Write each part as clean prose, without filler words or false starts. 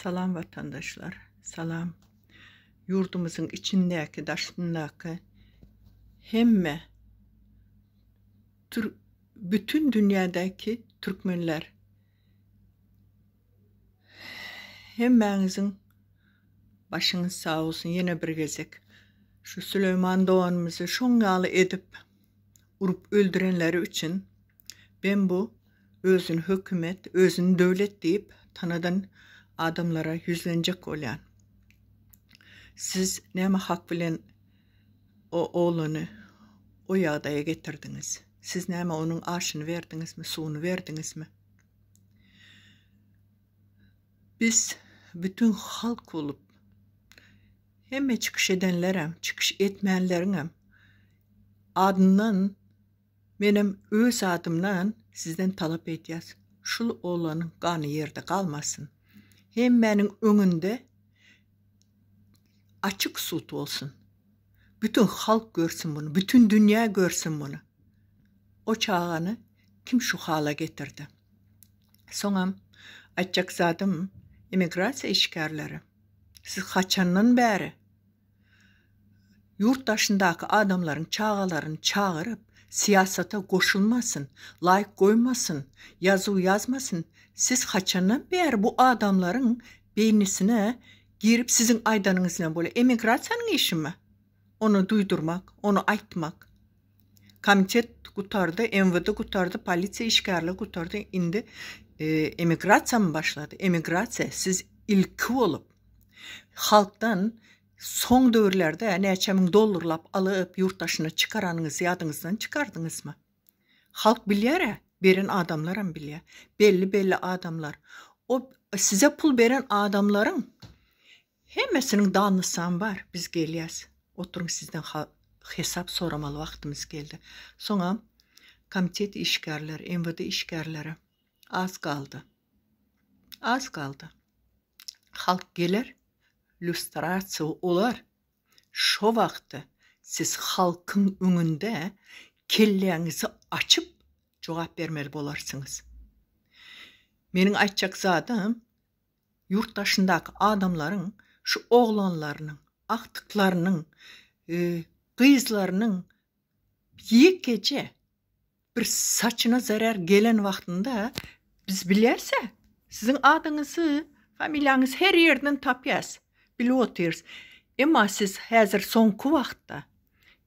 Salam watandaşlar. Salam. Ýurdumyzyň içindäki, daşyndaky hemme tür bütün dünýädäki türkmenler. Hemmäňiziň başyňyz sag bolsun ýene bir gezek. Şu Süleýman doganymyzy şoň ýaly edip urup öldürenleri üçin ben bu özüni hökümet, özüni döwlet diýip tanadan adamlara ýüzlenjek bolýan. Siz näme hak bilen o oglany o ýagdaýa getirdiňiz? Siz näme onuň aşyny berdiňizmi, suwuny berdiňizmi? Biz bütün halk bolup hemme çykyş edenlerem, çykyş etmänleriňem adyndan Menem öz adymdan sizden talap edýäs, şul oglanyň gany ýerde galmasyn. Hemmäniň öňünde açyk sud bolsun. Bütün halk görsün muny, bütün dünýä görsün muny. O çagany kim şu hala getirdi? Soňam aýtjak zadym, emigrasiýa işgärleri, siz haçandan bäri Ýurt daşyndaky adamlaryň çagalaryny çagyryp, syýasata goşulmasyn, laýk goýmasyn, ýazuw ýazmasyn, siz haçandan bäri bu adamlaryň beýnisine girip siziň aýdanyňyz bilen bolýar. Emigrasiýanyň işimi? Ony duýdurmak, ony aýtmak. Komitet gutardy, MWD gutardy, polisiýa işgärleri gutardy, indi emigrasiýamy başlady? Emigrasiýa siz ilki bolup halkdan soň döwürlerde näçe müň dollarlap alyp ýurt daşyna çykaranyňyzy ýadyňyzdan çykardyňyzmy? Halk bilýär-ä, beren adamlaram bilýär. Belli-belli adamlar. O size pul beren adamlaryň hemmesiniň dannysam bar. Biz gelýäs. Oturyň sizden hesap soramaly wagtymyz geldi. Soňam komitet işgärleri, MWD işgärleri az galdy. Az galdy. Halk geler, lýustrasiýa olar. Şo wagtda siz halkyň öňünde kelläňizi açyp jogap bermeli bolarsyňyz. Meniň aýtjak zadym, ýurt daşyndaky adamlaryň şu oglanlarynyň, agtyklarynyň, gyzlarynyň ýekeje Bir saçyna zerer gelen wagtynda biz bilýäs-ä, siziň adyňyzy, familiýaňyzy her ýerden tapýas, bilip otyrys. Emma siz häzir soňky wagtda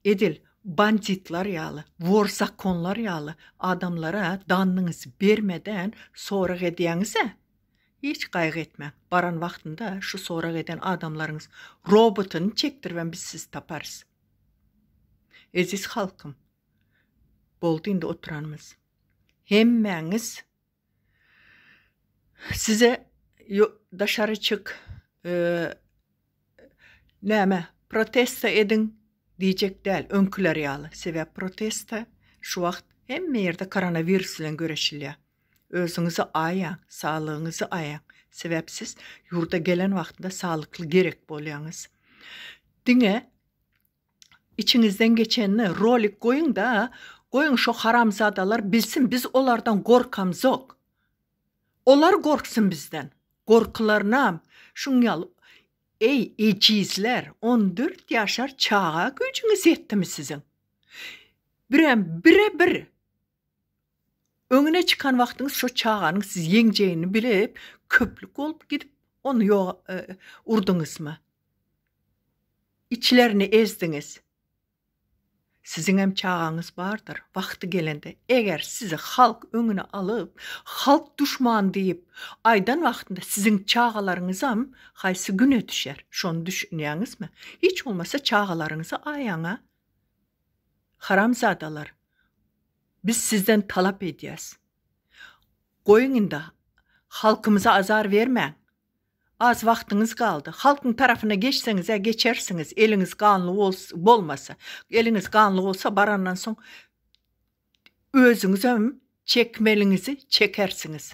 edil banditler ýaly, wor zakonlar ýaly adamlara dannyňyzy bermeden sorag edýäňiz-ä. Hiç gaýgy etmäň, baran wagtynda şu sorag eden adamlaryňyz robotyny çekdiribem biz sizi taparys. Eziz halkym, Boldy indi oturanymyz. Hemmäňiz size daşary çyk, näme, protesta ediň diýjek däl, öňküler ýaly. Sebäp protesta şu wagt hemme ýerde koronawirus bilen göreşilýär. Özüňizi aýaň, saglygyňyzy aýaň. Sebäp siz ýurda gelen wagtynda saglykly gerek bolýaňyz. Diňe Içiňizden geçenini rolik goýuňda goýuň şo haramzadalar bilsin biz olardan gorkamzok. Olar gorksyn bizden. Gorkularynam şuň ýaly eý ejizler 14 ýaşar çaga güýjüňiz ýetdimi siziň. Birem bire bir öňüne çykan wagtyňyz şo çaganyň sizi ýeňjegini bilip köplük bolup gidip ony ýok urduňyzmy. Içlerini ezdiňiz. Siziňem çagaňyz bardyr, wagty gelende, eger sizi halk öňüne alyp, halk duşmany diýip aýdan wagtynda siziň çagalaryňyzam haýsy güne düşer, şony düşünýäňizmi? Hiç bolmasa çagalaryňyzy aýaň-a. Haramzadalar, biz sizden talap edýäs. Goýuň indi, halkymyza azar bermäň. Az wagtyňyz galdy. Halkyň tarapyna geçseňiz-ä geçersiňiz, eliňiz ganly bolmasa. Eliňiz ganly bolsa barandan soň özüňizem çekmeliňizi çekersiňiz.